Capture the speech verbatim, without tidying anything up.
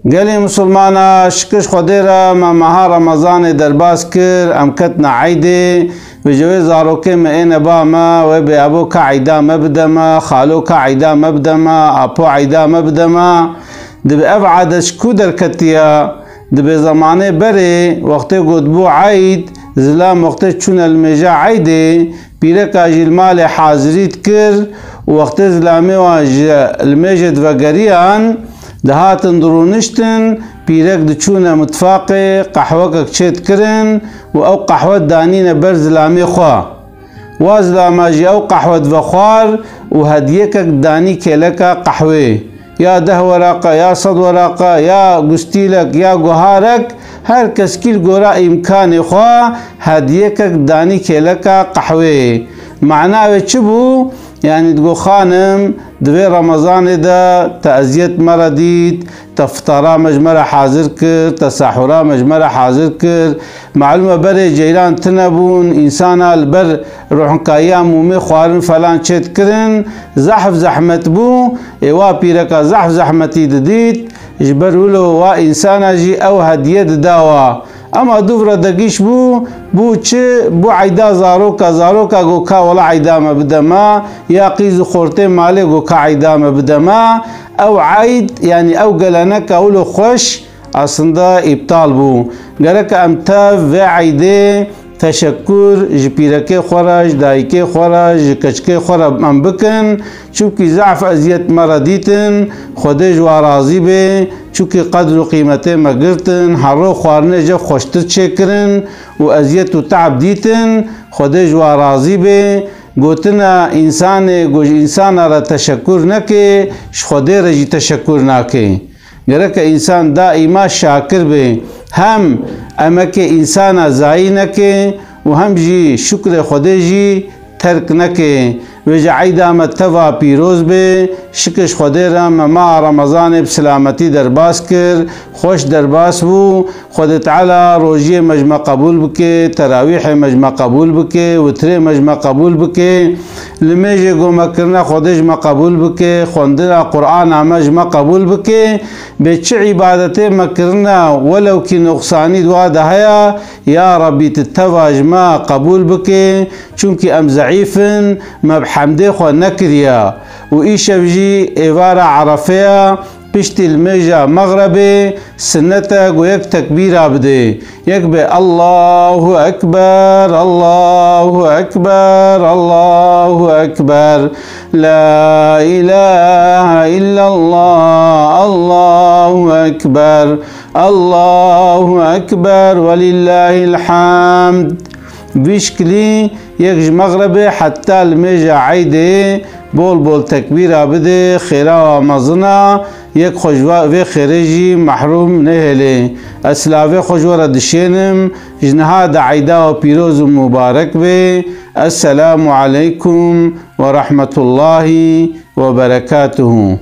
Gelê Misilmana, şikir ji Xwedê re me meha Remezanê derbas kir, em ketine eydê. Vêje wê zarokê me êne ba me, wê bê ebo ka eyda me bide me, xalo ka eyda me bide me, apo eyda me bide me. Dibe ev adet ji ku derketiye? Dibe zemanê berê, wextê got bû eyd, zilam wextê çûne limêja eydê, pîreka jî li malê hazirî dikir û wextê zilamê wan ji limêjê divegeriyan, dihatin dirûniştin, pîrek diçûne mitfaqê, qehwekek çê dikirin û ew qehwe didanîne ber zilamê xwe. Wa zilama jî ew qehwe divexwar û hediyekek didanî kêleka qehwê. Ya deh weraqe, ya sed weraqe, ya gustîlek, ya guharek, her keskî li gora îmkanê xwe hediyekek didanî kêleka qehwê. Mana wê çi bû? Yanî digot, xanim, di vê Remezanê de te eziyet me re dît, te fitara me ji me re hazir kir, te sahura me ji me re hazir kir. Malûm e berê ceyran tune bûn, însana li ber rohnkayiya mûmê xwarin falan çê dikirin, zehf zehmet bû, ê wa pîreka zehf zehmetî didît, ji ber wilo wa însana jî ew hediye dida wa. Ema dûv re degîş bû, bû çi? Bû eyda zaroka, zaroka got ka wela eyda me bide me, ya qîz û xortê malê got ka eyda me bide me. Ew eyd, yanî ew geleneka wilo xweş, aslında îptal bû. Gerek em tev vê eydê teşekkûr ji pîrekê xwe re, ji dayikê xwe re, ji keçikê xwe re em bikin. Çimkî zehf eziyet me re dîtin, Xwedê ji wan razî bê. Çimkî qedr û qîmetê me girtin, herro xwarinê jê xweştir çêkirin û eziyet û te'b dîtin, Xwedê ji wan razî bê. Gotina însanê ku ji însana re teşekkûr neke, ji Xwedê re jî teşekkûr nake. Gereke însan daîma şakir be, hem emekê însana zayî neke û hem jî şukrê Xwedê jî terk neke. Vêje eyda me teva pîroz be, şikir ji Xwedê re me meha Remezanê bi silametî derbas kir, xweş derbas bû. Xwedê Teala rojiyê me ji me qebûl bike, terawîhê me ji me qebûl bike, witrê me ji me qebûl bike, limêjê ku me kirine Xwedê ji me qebûl bike, xwendina Qur'ana me ji me qebûl bike. Bê çi îbadetê me kirine, welewkî nuqsanî di wa de heye, ya Rebbî, tu teva ji me qebûl bike, çimkî em zeîf in, me bi hemdê xwe nekiriye. Û îşev jî êvara Erefê ye, piştî limêja Mexrebê, sinnet e ku yek tekbîra bidê. Yek bê: Allahu Ekber, Allahu Ekber, Allahu Ekber. La ilahe illallah, Allahu Ekber, Allahu Ekber ve lillahil hamd. Vî şikilî yek ji Mexrebê heta limêja Eydê bol bol tekbîra bidê, xêra wa mezin a, yek xwe ji va-, vê xêrê jî mehrûm nehêlê. Ez silavê xwe ji we re dişênim, ji niha de Eyda we pîroz û mubarek bê. Esselamu aleykum ve rahmetullahi ve berekatuhu.